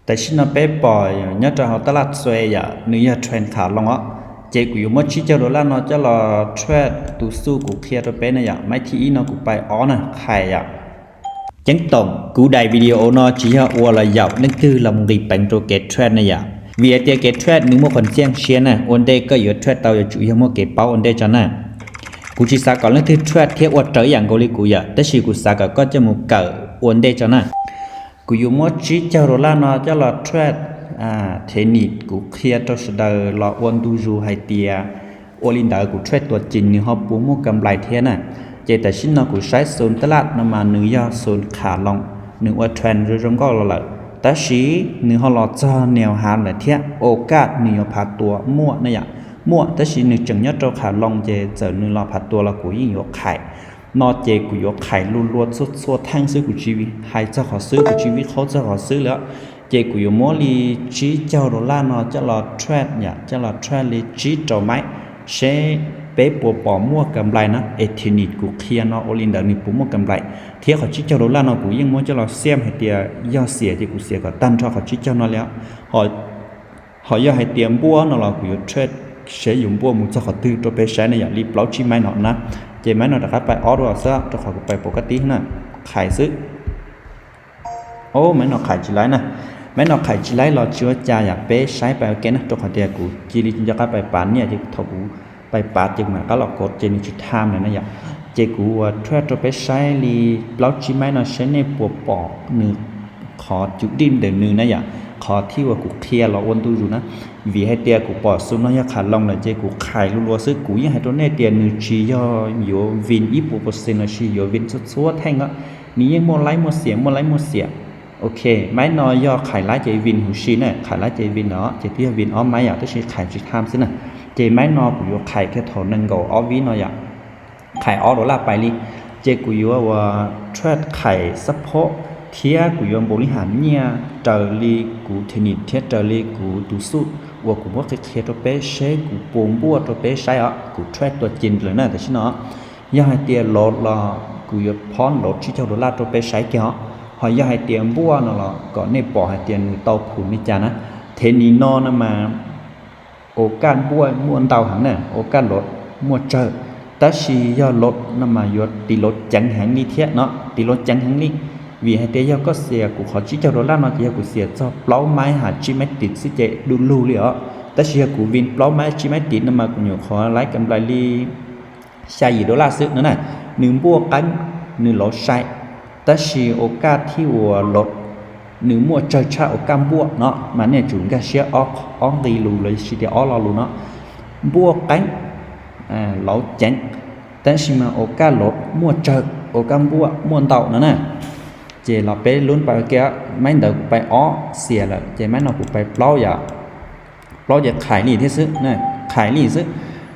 Tam sim no peb pom nyob rau hauv tab laj txue yom, nws yog trend khav loo os. Ces kuv yuav muab tsib caug dollar no coj los trade tus xuj kuv qhia rau peb na yom. Maiv thib ib no kuv pais ob na, qhais yom. Ceeb toom, kuv daim video no tsis yog ua los yaum leej twg los nqis peev rau kev trade na yom. Vim hais tias kev trade nws muaj qhov ntxiaj siab na, ua ntej koj yuav trade tau yuav tsum yog muaj kev paub ua ntej tso na. Kuv tsis xav kom leej twg trade thiab ua raws ib yam nkaus li kuv yom, tab sis kuv xav kom koj coj mus kawm ua ntej tso na. Kuv yuav muab tsib caug dollar no coj los trade thib ib, kuv qhia rau sawv daws los ua ntu zus hais tias ua li ntawd kuv trade tuaj ces nws ho puas muaj kam nplais thiab na. Ces tam sim no kuv saib xus tab laj no mas nws yog xus khav loo, nws ua trend zoo zoo nkauj los lawm, tab sis nws ho los txog neo hav lawm thiab, ua kaj nws yuav phav tua muaj na yom. Muaj, tab sis nws tseem nyob rau khav loo ces txawm nws los phav tua los kuv yeej yuav qhais. No ces kuv yuav qhais lug lua txhua txhua theej xwb, kuv tsis hais txog qhov xwb, kuv tsis vij qhaub txog qhov xwb li. Ces kuv yuav muab li tsib caug dollar no coj los trade yom, coj los trade li tsib rau maiv, seb peb puas pom muaj kam nplais na. Ethinic kuv qhia no ua li ntawd nws puas muaj kam nplais. Thiab qhov tsib caug dollar no kuv yeej muab coj los xiam hais tias yog xiam ces kuv xiam kom tag nrho qhov tsib caug no li. Ho yog hais tias npuaj no los kuv yuav trade seb yuav npuaj mus txog qhov twg rau peb saib na yom, li plaub tsib maiv no na. Ces maiv no rov qab pais ob dua xwb rau qhov kuv pais pom koj tib na, qhais xwb. Ob, maiv no qhais tsis laib na. Maiv no qhais tsis laib los tsis ua cas yom, peb saib pais ua ke na, rau qhov tias kuv cia li nco qab pais pav nyiaj ces thaum kuv pais pav ces kuv mam qab los kov ces nws tsis tham lawm na yom. Ces kuv ua trade rau peb saib li plaub tsib maiv no seb nej puas pom nws qhov cus dij ntawm nws na yom, qhov thib uas kuv qhia los ua ntu zus na. Vim hais tias kuv pom xus no yog khav loo lawm ces kuv qhais lug lua xwb. Kuv yeej hais rau nej tias nws tsis yog yuav vin ib puas percent los sis yuav vin txhua txhua theej os. Nws yeej muaj laib muaj xiam, muaj laib muaj xiam. Ok, maiv no yog qhais laib ces vin huv si na, qhais laib ces vin no ces twb yog vin ob maiv yom, tab sis qhais tsis tham xwb na. Ces maiv no kuv yuav qhais kiag thaum nees nkaum ob vib no yom, qhais ob dollar pais li. Ces kuv yuav ua trade qhais support thiab kuv yuav npaum li ham nyiaj raws li kuv technique thiab raws li kuv tus xuj uas kuv muab qhia qhia rau peb seb kuv puas npuaj rau peb saib os. Kuv trade tuaj ces lawm na tam sim no. Yog hais tias lov los kuv yuav phob lov tsib caug dollar rau peb saib kiag os. Ho yog hais tias npuaj no los kom nej pom hais tias nws tau phum li cas na. Technique no no mas ua kaj npuaj muaj ntau heev na, ua kaj lov muaj tsawg, tab sis yog lov no mas yuav tiv lov ceev heev li thiab no, tiv lov ceev heev li. Vim hais tias yog koj xiam kuv qhov tsib caug dollar no ces yog kuv xiam txog plaub maiv ham tsib maiv tim xwb ces du lug li os. Tab sis yog kuv vin plaub maiv tsib maiv tim no mas kuv nyuam qhuav laib kam nplais li xya yim dollar xwb no na. Nws npuaj qeeb, nws lov sai, tab sis ua kaj thib uas lov nws muaj tsawg tshaj ua kaj npuaj no mas nej tsum nkag siab ob nqi lus los sis tias ob lo lus no. Npuaj qeeb, lov ceev, tab sis mas ua kaj lov muaj tsawg, ua kaj npuaj muaj ntau no na. Ces los peb lub pais ua ke, maiv ntawd kuv pais ob xiam lawm ces maiv no kuv pais plaub yom. Plaub ces qhais li thiab xwb, qhais li xwb.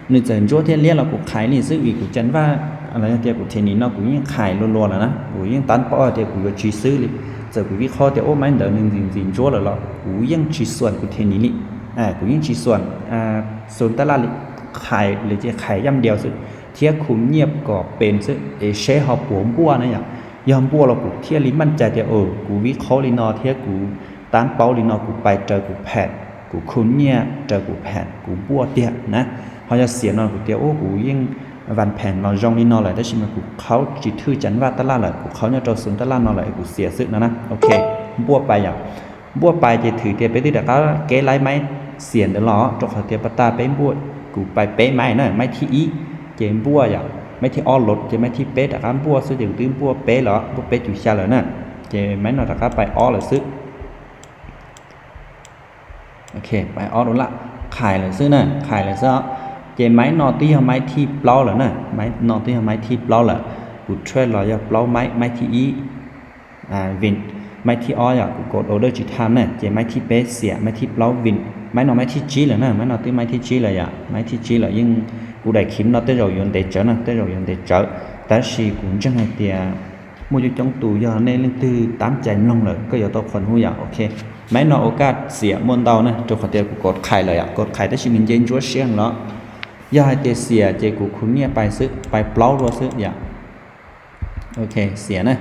Nws txawm ntsuab thiab liab los kuv qhais li xwb vim kuv cas vaj los yog tias kuv technique no kuv yeej qhais lug lua lawm na, kuv yeej tab paub hais tias kuv yuav tsis xwb li. Txawm kuv vij qhaub tias ua maiv ntawd nws ntxim ntxim ntsuab lawm los kuv yeej tsis xuam kuv technique li. Kuv yeej tsis xuam xus tab laj li, qhais li ces qhais yaj diaus xwb thiab khu nyiaj kom pes xwb es seb ho puas npuaj na yom. Yog npuaj los kuv thiaj li maj cai tias kuv vij qhaub li no thiab kuv tab paub li no kuv pais raws kuv phem, kuv khu nyiaj raws kuv phem kuv npuaj tiag na. Ho yog xiam no kuv tias ua kuv yeej vas phem los zoo li no lawm tab sis mas kuv qhaub tsis thwj cas vaj tab laj lawm, kuv qhaub nyob rau xus tab laj no lawm es kuv xiam xwb no na. Ok, npuaj pais yom. Npuaj pais ces thwm tias peb twb rov qab keb laib maiv xiam ntawd los rau qhov tias pas tas peb npuaj, kuv pais peb maiv na, maiv thib ib ces npuaj yom, maiv thib ob lov ces maiv thib peb rov qab npuaj xwb ces kuv twb npuaj peb lawm, npuaj peb cum xya lawm na. Ces maiv no rov qab pais ob lawm xwb. Pais ob dollar, qhais lawm xwb na, qhais lawm xwb os. Ces maiv no twb yog maiv thib plaub lawm na, maiv no twb yog maiv thib plaub lawm. Kuv trade los yog plaub maiv, maiv thib ib vin, maiv thib ob yom kuv kov order tsis tham na ces maiv thib peb xiam, maiv thib plaub vin. Maiv no maiv thib tsib lawm na, maiv no twb maiv thib tsib lawm yom, maiv thib tsib lawm yeej, kuv daim khiv no tej zaum yuav ntev tsawv na, tej zaum yuav ntev tsawv, tab sis kuv ntseeg hais tias muaj coob coob tus yog nej leej twg tab cai mloog lawm koj yuav tau qhuas hu yom. Ok, maiv no ua kaj xiam muaj ntau na rau qhov tias kuv kov qhais lawm yom, kov qhais tab sis nws nce ntsuab siab los. Yog hais tias xiam ces kuv khu nyiaj pais xwb, pais plaub dua xwb yom. Ok, xiam na,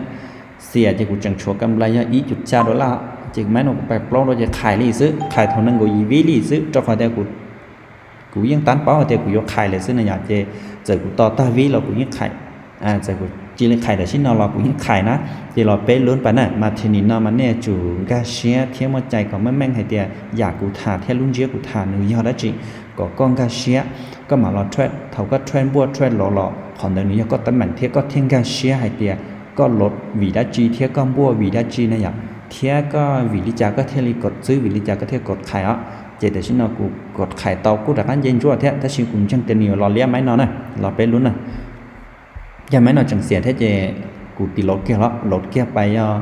xiam ces kuv tseem tshuav kam nplais yog ib cum xya dollar. Ces maiv no kuv pais plaub rau ces qhais li xwb, qhais thaum nees nkaum yim vib li xwb, rau qhov tias kuv yeej tab paub hais tias kuv yuav qhais lawm xwb na yom. Ces txawm kuv tos tag vib los kuv yeej qhais, txawm kuv cia li qhais tam sim no los kuv yeej qhais na. Ces los peb lub pas na, mas thim nim no mas nej yuav tsum nkag siab thiab muaj cai kom meej meej hais tias yam kuv tham thiab lub ntsiab kuv tham nws yog dab tsi, kom koj nkag siab, koj mam los thaum koj thaij npuaj thaij lov los qhov ntawd nws yog koj teeb meem thiab koj thiaj nkag siab hais tias koj lov vim dab tsi thiab koj npuaj vim dab tsi na yom, thiab koj vim li cas koj thiaj li kom txwb, vim li cas koj thiaj kom qhais os. Ces tam sim no kuv kom qhais tau kuj rov qab nce ntsuab thiab, tab sis kuv ntseeg tias nws yuav los liab maiv no na, los peb lub na. Yog maiv no tseem xiam thiab ces kuv tiv lov kiag los lov kiag pais yog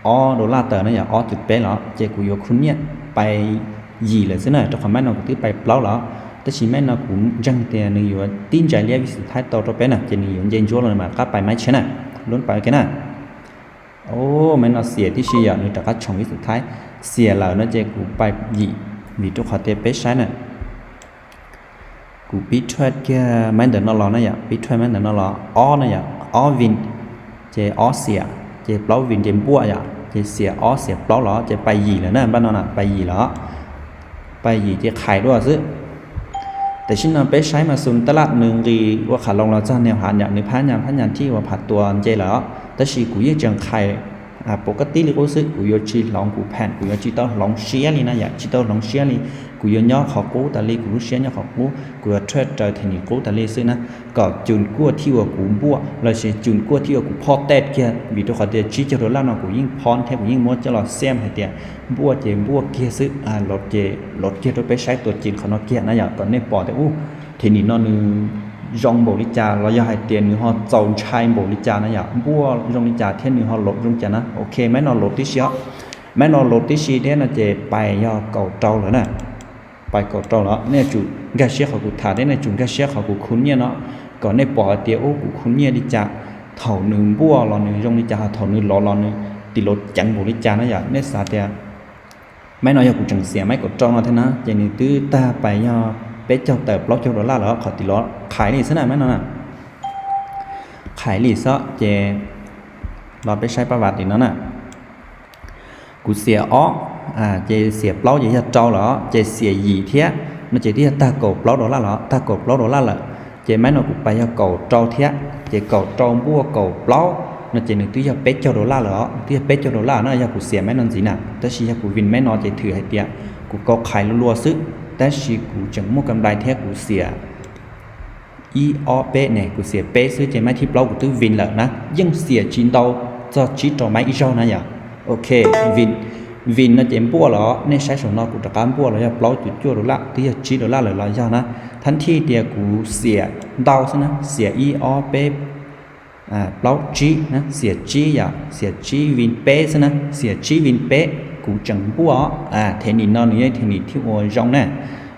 ob dollar tawm na yom, ob cuv peb los ces kuv yuav khu nyiaj pais yim lawm xwb na, rau qhov maiv no kuv twb pais plaub los. Tab sis maiv no kuv ntseeg tias nws yuav tib ntsais liab vib xwm thaib tau rau peb na, ces nws yuav nce ntsuab los mas qab pais maiv tshiab na, lub pais ua ke na. Maiv no xiam tib si yom, nws rov qab tshoom vib xwm thaib, xiam lawm no ces kuv pais yim, vim rau qhov tias peb saib na. Kuv pib thaij kiag maiv ntawm no los na yom, pib thaij maiv ntawm no los ob na yom, ob vim, ces ob xiam, ces plaub vim ces npuaj yom, ces xiam ob xiam plaub los ces pais yim lawm na, npaj no na pais yim los, pais yim ces qhais dua xwb. Tam sim no peb saib mas xus taj laj nws nqis ua qhav loos los txog nws hav yom, nws phab nyas phab nyas thij ua phav tuas nce lawm os, tab sis kuv yeej tseem qhais pov kab tib li qub xwb, kuv yuav tsis hloov kuv phem, kuv yuav tsis tau hloov siab li na yom, tsis tau hloov siab li. Kuv yuav nyob qhov qub tas li, kuv lub siab nyob qhov qub, kuv yuav thaij raws them nim qub tas li xwb na, kom cus kuaj thij uas kuv npuaj lossis cus kuaj thij uas kuv phoj tej kiag, vim rau qhov tias tsib caug dollar no kuv yeej phoj thiab kuv yeej muab coj los xiam hais tias npuaj ces npuaj kiag xwb, lov ces lov kiag rau peb saib tuas ci qhov no kiag na yom, kom nej pom tias ub, them nim no nws zoo npaum li cas los yog hais tias nws ho txaus ntshai npaum li cas na yom, npuaj zoo li cas thiab nws ho lov zoo cas na. Ok, maiv no lov tib si os, maiv no lov tib si thiab no ces pais yog kaum rau lawm na. Pais kaum rau los nej yuav tsum nkag siab qhov kuv tham thiab nej yuav tsum nkag siab qhov kuv khu nyiaj no, kom nej pom hais tias ub kuv khu nyiaj li cas, thaum nws npuaj los nws zoo li cas, ho thaum nws lov los nws tiv lov ceev npaum li cas na yom. Nej xav tias maiv no yog kuv tseem xiam maiv kaum rau no thiab na ces nws twb tag pais yog peb caug tawm plaub caug dollar lawm, qhov tiv lov qhais li xwb na maiv no na. Qhais li xwb ces los peb saib pab vas tim no na. Kuv xiam ob, ces xiam plaub ces yog rau lawm, ces xiam yim thiab no ces twb yog tag kaum plaub dollar lawm, tag kaum plaub dollar lawm. Ces maiv no kuv pais yog kaum rau thiab, ces kaum rau npuaj kaum plaub no ces nws twb yog peb caug dollar lawm os, twb yog peb caug dollar na yog kuv xiam maiv no ntxiv na. Tab sis yog kuv vim maiv no ces thwm hais tias kuv kau qhais lua lua xwb, tab sis kuv tseem muaj kam dai thiab kuv xiam ib ob peb ne, kuv xiam peb xwb ces maiv thib plaub kuv twb vim lawm na, yeej xiam tsis ntau txog tsib rau maiv ib zaug na yom. Ok, vim, vim no ces npuaj los nej saib saum no kuv rov qab npuaj los yog plaub cuv cuaj dollar twb yog tsib dollar lawm los yog na. Thab thij tias kuv xiam ntau xwb na, xiam ib ob peb plaub tsib na, xiam tsib yom, xiam tsib vim peb xwb na, xiam tsib vim peb. Kuv tseem npuaj, them nim no nws yog them nim thib ua zoo na,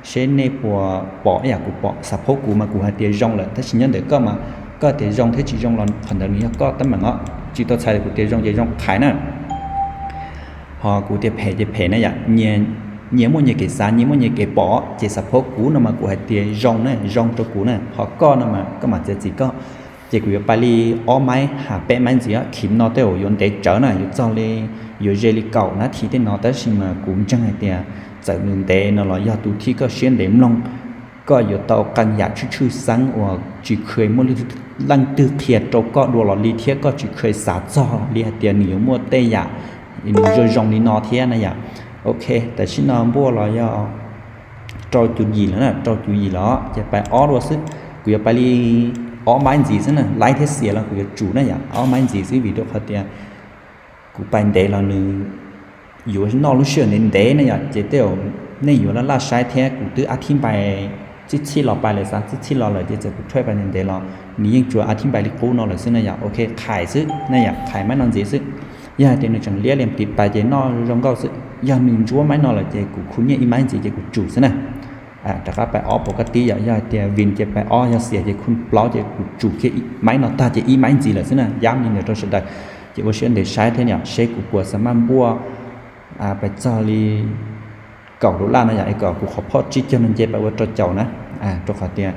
seb nej puas pom ib yam kuv pom. Xav phob kuv mas kuv hais tias zoo lawm, tab sis nyob ntawm koj mas koj tias zoo thiab tsis zoo los qhov ntawd nws yog koj teeb meem os. Tsis tau txhais kuv tias zoo ces zoo qhais na. Ho kuv tias phem ces phem na yom, nyias muaj nyias kev xav, nyias muaj nyias kev pom, ces xav phob kuv no mas kuv hais tias zoo na, zoo rau kuv na, ho koj no mas koj mam txiav txim koj. Ces kuv yuav pais li ob maiv ham peb maiv ntxiv, khim no tej zaum yuav ntev tsawv na, yuav txog li, yuav ze li kaum nab thi tej no, tab sis mas kuv ntseeg hais tias txawm nws ntev no los yog tus thij koj siab ntev mloog, koj yuav tau qee yam tshwj tshwj xeeb uas tsis kheev muaj leej twg qhia rau koj dua los li thiab koj tsis kheev xav txog li hais tias nws yuav muaj tej yam nws zoo zoo li no thiab na yom. Ok, tam sim no npuaj los yog rau cuv yim lawm na, rau cuv yim los ces pais ob dua xwb. Kuv yuav pais li ob maiv ntxiv xwb na, laib thiab xiam los kuv yuav tsum na yom, ob maiv ntxiv xwb vim rau qhov tias kuv pais ntev los nws yuav noj lub sij hawm ntev ntev na yom, ces tej zaum nej yuav laj laj saib thiab. Kuv twb ab thib npai txij txhij los pais lawm, xav txij txhij los lawm ces txawm kuv thaij pais ntev ntev los nws yeej tsuas ab thib npai li qub no lawm xwb na yom. Ok, qhais xwb na yom, qhais maiv no ntxiv xwb. Yog hais tias nws tseem liab li tiv pais ces noj zoo nkauj xwb. Yog nws ntsuab maiv no lawm ces kuv khu nyiaj ib maiv ntxiv ces kuv tsum xwb na. Rov qab pais ob puas koj tib yom, yog hais tias vim ces pais ob, yog xiam ces khu plaub ces kuv tsum kiag maiv no tag ces ib maiv ntxiv lawm xwb na, yab li ntawd rau sawv daws. Ces ua siab ntev saib thiab yom, seb kuv puas xa maj npuaj pais txog li kaum dollar na yom, es kom kuv qhov phoj tsib caug no nce pais ua rau caum na. Rau qhov tias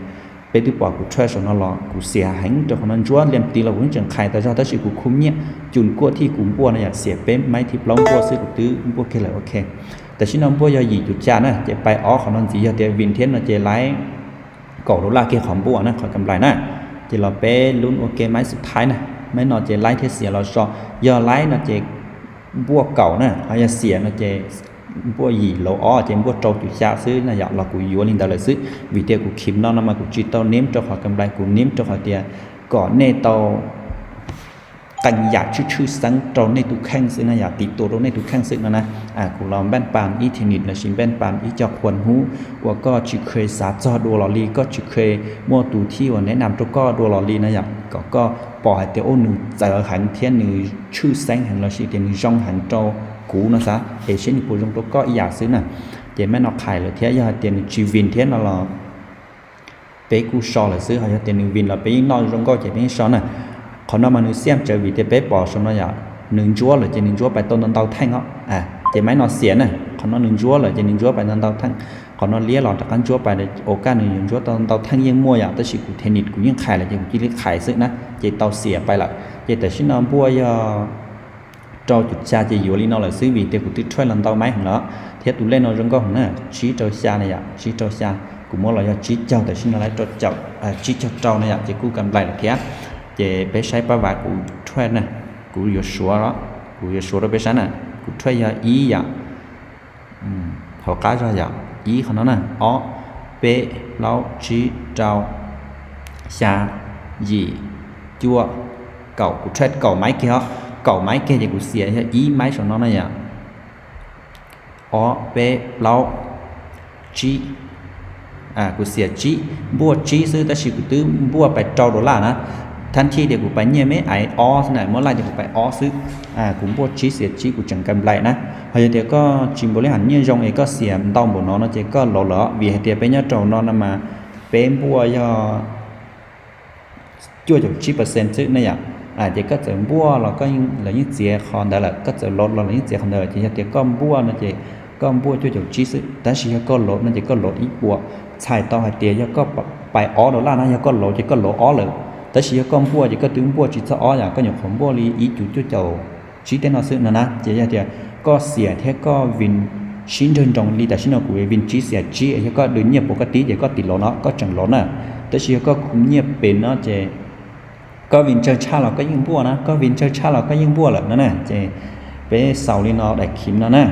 Peb twb pom kuv trade saum no los kuv xiam heev rau qhov no, ntsuab liam tis los kuv yeej tseem qhais tas zog, tab sis kuv khu nyiaj cus kuaj thiab kuv npuaj no yom, xiam peb maib thiab plaub npuaj xwb kuv twb npuaj kiag lawm, ok. Tam sim no npuaj yog yim cuv xya na, ces pais ob qhov no ntxiv yog tias vin thiab no ces laib kaum dollar kiag qhov npuaj na, qhov kam nplais na. Ces los peb lub ua ke maib xub thaib na, maib no ces laib thiab xiam los so, yog laib no ces npuaj kaum na, ho yog xiam no ces npuaj yim lauv ob ces npuaj rau cuv xya xwb na yom, los kuv yuav li ntawd lawm xwb, vim tias kuv khim no no mas kuv tsis tau niab rau qhov kam nplais, kuv niab rau qhov tias kom nej tau qee yam tshwj tshwj xeeb rau nej tus kheej xwb na yom, tiv tua rau nej tus kheej xwb no na. Kuv los npaj pas ib thim nit lossis npaj pas ib co qhua hnub uas koj tsis kheev xav txog dua los li, koj tsis kheev muaj tus thij uas nev nam rau koj dua los li no yom, kom koj pom hais tias ua nws txawv heev thiab nws tshwj xeeb heev lossis tias nws zoo heev rau kuv no xav es seb nws puas zoo rau koj ib yam xwb na. Ces maib no qhais lawm thiab, yog hais tias nws tsis vin thiab no los peb kuj so lawm xwb, ho yog tias nws vin los peb yeej noj zoo nkauj ces peb yeej so na. Qhov no mas nws xiam tsawv vim tias peb pom saum no yom, nws ntsuab lawm ces nws ntsuab pais tau ntau ntau theej os. Ces maib no xiam na, qhov no nws ntsuab lawm ces nws ntsuab pais ntau ntau theej. Qhov no liab los rov qab ntsuab pais, ua kaj nws yuav ntsuab tau ntau theej yeej muaj yom, tab sis kuv thim nit kuv yeej qhais lawm ces kuv cia li qhais xwb na, ces tau xiam pais lawm. Ces tam sim no npuaj yog rau cuv xya ces yuav li no lawm xwb vim tias kuv twb trade los ntau maib heev lawm thiab tus lej no zoo nkauj heev na, tsib rau xya na yom, tsib rau xya. Kuv muab los yog tsib caug, tam sim no laib rau caum, tsib caug rau na yom, ces kuj kam nplais lawm thiab. Ces peb saib pab vav kuv trade na, kuv yuav suav, kuv yuav suav rau peb saib na. Kuv trade yog ib yom, hauv qab zog yom, ib qhov no na, ob, peb, plaub, tsib, rau, xya, yim, cuaj, kaum. Kuv trade kaum maib kiag os, kaum maib kiag ces kuv xiam yog ib maib saum no na yom, ob, peb, plaub, tsib, kuv xiam tsib, npuaj tsib xwb tab sis kuv twb npuaj pais rau dollar na. Thab thij tias kuv pais nyiaj meb aiv ob xwb na, muab laij tias kuv pais ob xwb. Kuv npuaj tsib xiam tsib kuv tseem kam nplais na. Ho yog tias koj tsis npaum li hais nyiaj zoo es koj xiam ntau npaum no no ces koj lov lawm, vim hais tias peb nyob rau no no mas peb npuaj yog cuaj caum tsib percent xwb ne yom. Ces koj txawm npuaj los koj, lawv yeej txiav qhov ntawd lawm, koj txawm lov los lawv yeej txiav qhov ntawd lawm. Ces yog tias koj npuaj no ces koj npuaj cuaj caum tsib xwb, tab sis yog koj lov no ces koj lov ib puas. Txhais tau hais tias yog koj pais ob dollar na, yog koj lov ces koj lov ob lawm, tab sis yog koj npuaj ces koj twb npuaj tsis txog ob yom, koj nyuam qhuav npuaj li ib cuv cuaj caum tsib tej no xwb no na. Ces yog tias koj xiam thiab koj vin sib nrawg nroos li tam sim no kuv vin tsib xiam tsib, yog koj dwb nyiaj puas koj tib ces koj tim lov no koj tseem lov na. Tab sis yog koj khu nyiaj pem no ces koj vin tsawg tshaj los koj yeej npuaj na, koj vin tsawg tshaj los koj yeej npuaj lawm no na. Ces peb xaus li no daim khim no na.